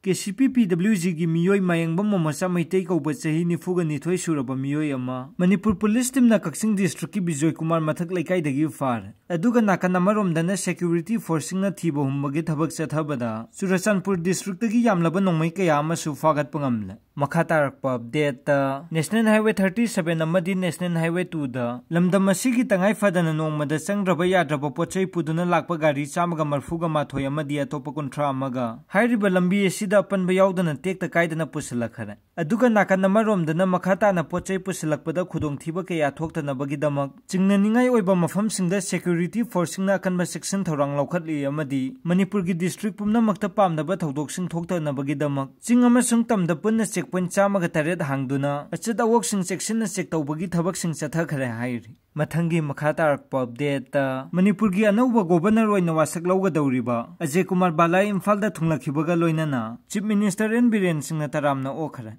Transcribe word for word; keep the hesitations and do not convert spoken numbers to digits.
K C ꯄꯤ ꯄꯤ W ꯖꯤꯒꯤ ꯃꯤꯑꯣꯏ ꯃꯥꯌꯦꯡꯕꯝ ꯃꯣꯃꯣꯆꯥ ꯃꯩꯇꯩ ꯀꯧꯕ ꯆꯍꯤ ꯅꯤꯐꯨꯒ ꯅꯤꯊꯣꯏ ꯁꯨꯔꯕ ꯃꯤꯑꯣꯏ ꯑꯃ ꯃꯅꯤꯄꯨꯔ ꯄꯨꯂꯤꯁ ꯇꯤꯝꯅ ꯀꯛꯆꯤꯡ ꯗꯤꯁꯇ꯭ꯔꯤꯛꯀꯤ ꯕꯤꯖꯣꯏ ꯀꯨꯃꯥꯔ ꯃꯊꯛ ꯂꯩꯀꯥꯏꯗꯒꯤ ꯐꯥꯔꯦ꯫ ꯑꯗꯨꯒ ꯅꯥꯀꯟ ꯑꯃꯔꯣꯝꯗꯅ ꯁꯦꯀ꯭ꯌꯨꯔꯤꯇꯤ ꯐꯣꯔꯁꯁꯤꯡꯅ ꯊꯤꯕ ꯍꯨꯝꯕꯒꯤ ꯊꯕꯛ ꯆꯠꯊꯕꯗ ꯆꯨꯔꯆꯥꯟꯄꯨꯔ ꯗꯤꯁꯇ꯭ꯔꯤꯛꯇꯒꯤ ꯌꯥꯝꯂꯕ ꯅꯣꯡꯃꯩ ꯀꯌꯥ ꯑꯃꯁꯨ ꯐꯥꯒꯠꯄ ꯉꯝꯂꯦ꯫ ꯃꯈꯥ ꯇꯥꯔꯛꯄ ꯑꯞꯗꯦꯠꯇ, ꯅꯦꯁꯅꯦꯜ ꯍꯥꯏꯋꯦ ꯊꯥꯔꯇꯤ ꯁꯚꯦꯟ ꯑꯃꯗꯤ ꯅꯦꯁꯅꯦꯜ ꯍꯥꯏꯋꯦ ꯇꯨꯗ ꯂꯝꯗꯝ ꯑꯁꯤꯒꯤ ꯇꯉꯥꯏ ꯐꯗꯅ ꯅꯣꯡꯃꯗ ꯆꯪꯗ꯭ꯔꯕ ꯌꯥꯗ꯭ꯔꯕ ꯄꯣꯠꯆꯩ ꯄꯨꯗꯨꯅ ꯂꯥꯛꯄ ꯒꯥꯔꯤ ꯆꯥꯝꯃꯒ ꯃꯔꯐꯨꯒ ꯃꯥꯊꯣꯏ ꯑꯃꯗꯤ ꯑꯇꯣꯞꯄ ꯀꯨꯟꯊ꯭ꯔꯥ ꯑꯃꯒ ꯍꯥꯏꯔꯤꯕ ꯂꯝꯕꯤ ꯑꯁꯤꯗ ꯑꯄꯟꯕ ꯌꯥꯎꯗꯅ ꯇꯦꯛꯇ ꯀꯥꯏꯗꯅ ꯄꯨꯁꯤꯜꯂꯛꯈꯔꯦ꯫ ꯑꯗꯨꯒ ꯅꯥꯀꯟ ꯑꯃꯔꯣꯝꯗꯅ ꯃꯈꯥ ꯇꯥꯅ ꯄꯣꯠꯆꯩ ꯄꯨꯁꯤꯜꯂꯛꯄꯗ ꯈꯨꯗꯣꯡꯊꯤꯕ ꯀꯌꯥ ꯊꯣꯛꯇꯅꯕꯒꯤꯗꯃꯛ ꯆꯤꯡꯅꯅꯤꯡꯉꯥꯏ ꯑꯣꯏꯕ ꯃꯐꯝꯁꯤꯡꯗ ꯁꯦꯀ꯭ꯌꯨꯔꯤꯇꯤ ꯐꯣꯔꯁꯁꯤꯡꯅ ꯑꯀꯟꯕ ꯆꯦꯛꯁꯤꯟ ꯊꯧꯔꯥꯡ ꯂꯧꯈꯠꯂꯤ ꯑꯃꯗꯤ ꯃꯅꯤꯄꯨꯔꯒꯤ ꯗꯤꯁꯇ꯭ꯔꯤꯛ ꯄꯨꯝꯅꯃꯛꯇ ꯄꯥꯝꯗꯕ ꯊꯧꯗꯣꯛꯁꯤꯡ ꯊꯣꯛꯇꯅꯕꯒꯤꯗꯃꯛ ꯆꯤꯡ ꯑꯃꯁꯨꯡ ꯇꯝꯗ ꯄꯨꯟꯅ ꯆꯦꯛ ꯄꯣꯏꯟꯠ ꯆꯥꯝꯃꯒ ꯇꯔꯦꯠ ꯍꯥꯡꯗꯨꯅ ꯑꯆꯠ ꯑꯋꯣꯛꯁꯤꯡ ꯆꯦꯛꯁꯤꯟꯅ ꯆꯦꯛ ꯇꯧꯕꯒꯤ ꯊꯕꯛꯁꯤꯡ ꯆꯠꯊꯈ꯭ꯔꯦ ꯍꯥꯏꯔꯤ꯫ ꯃꯊꯪꯒꯤ ꯃꯈꯥ ꯇꯥꯔꯛꯄ ꯑꯞꯗꯦꯠꯇ, ꯃꯅꯤꯄꯨꯔꯒꯤ ꯑꯅꯧꯕ ꯒꯣꯚꯔꯅꯔ ꯑꯣꯏꯅ ꯋꯥꯁꯛ ꯂꯧꯒꯗꯧꯔꯤꯕ ꯑꯖꯦ ꯀꯨꯃꯥꯔ ꯕꯥꯂꯥ ꯏꯝꯐꯥꯜꯗ ꯊꯨꯡꯂꯈꯤꯕꯒ ꯂꯣꯏꯅꯅ ꯆꯤꯐ ꯃꯤꯅꯤꯁꯇꯔ ꯑꯦꯟ ꯕꯤꯔꯦꯟ ꯁꯤꯡꯅ ꯇꯔꯥꯝꯅ ꯑꯣꯛꯈ꯭ꯔꯦ꯫